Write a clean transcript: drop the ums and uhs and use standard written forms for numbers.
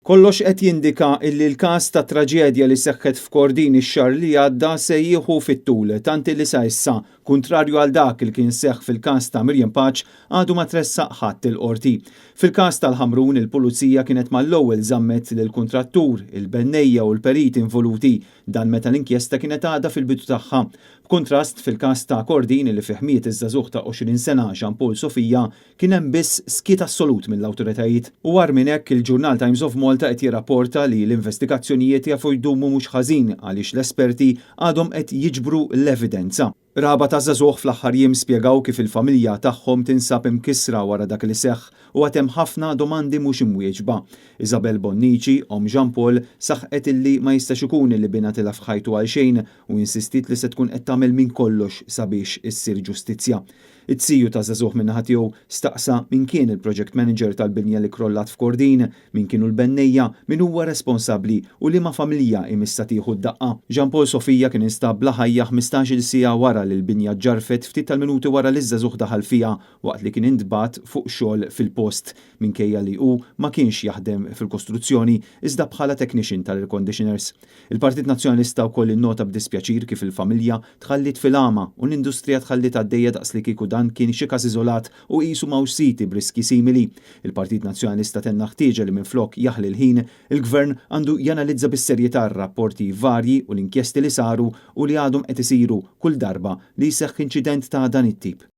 Kollox qed jindika illi l-każ ta' traġedja li seħħet f'Kordin ix-xahar li għadda se jieħu fit-tul, tant li sa issa, kuntrarju għal dak li kien seħħ fil-każ ta' Miriam Pace, għadu ma tressaq ħadd il-qorti. Fil-każ tal-Ħamrun, il-pulizija kienet mal-ewwel żammet lill-kuntrattur, il-bennejja u l-periti involuti, dan meta l-inkjesta kienet għadha fil-bidu tagħha. B'kuntrast, fil-każ ta' Kordin li fih miet iż-żagħżugħ ta' 20 sena Jean Paul Sofia, kien hemm biss skiet assolut mill-awtoritajiet. U agħar minn hekk, il-ġurnal Times of Malta qed jirrapporta li l-investigazzjonijiet jafu jdumu mhux ħażin għaliex l-esperti għadhom qed jiġbru l-evidenza. Qraba taż-żagħżugħ fl-aħħar jiem spjegaw kif il-familja tagħhom tinsab imkissra wara dak li seħħ u għad hemm ħafna domandi mhux imwieġba. Isabel Bonnici, omm Jean Paul, saħqet illi ma jistax ikun li binha tilef ħajtu għal xejn u insistiet li se tkun qed tagħmel minn kollox sabiex issir ġustizzja. Iz-ziju taż-żagħżugħ min-naħa tiegħu staqsa min kien il-project manager tal-binja li krollat f'Kordin, min kienu l-bennejja, min huwa responsabbli u liema familja imissa tieħu d-daqqa. Jean Paul Sofia kien instab bla ħajja 15-il siegħa wara li l-binja ġarfet ftit tal-minuti wara li ż-żagħżugħ daħal fiha waqt li kien intbagħat fuq xogħol fil-post, minkejja li hu ma kienx jaħdem fil-kostruzzjoni iżda bħala technician tal-air conditioners. Il-Partit Nazzjonalista wkoll innota b'dispjaċir kif il-familja tħallit fil-għama u l-industrija tħallit għaddejja daqs li kieku dan kien xi każ iżolat u qisu m'hawnx siti b'riski simili. Il-Partit Nazzjonalista tenna ħtieġa li minflok jaħli l-ħin, il-Gvern għandu janalizza bis-serjetà r-rapporti varji u l-inkjesti li saru u li għadhom qed isiru kull darba li jseħħ inċident ta' dan it-tip.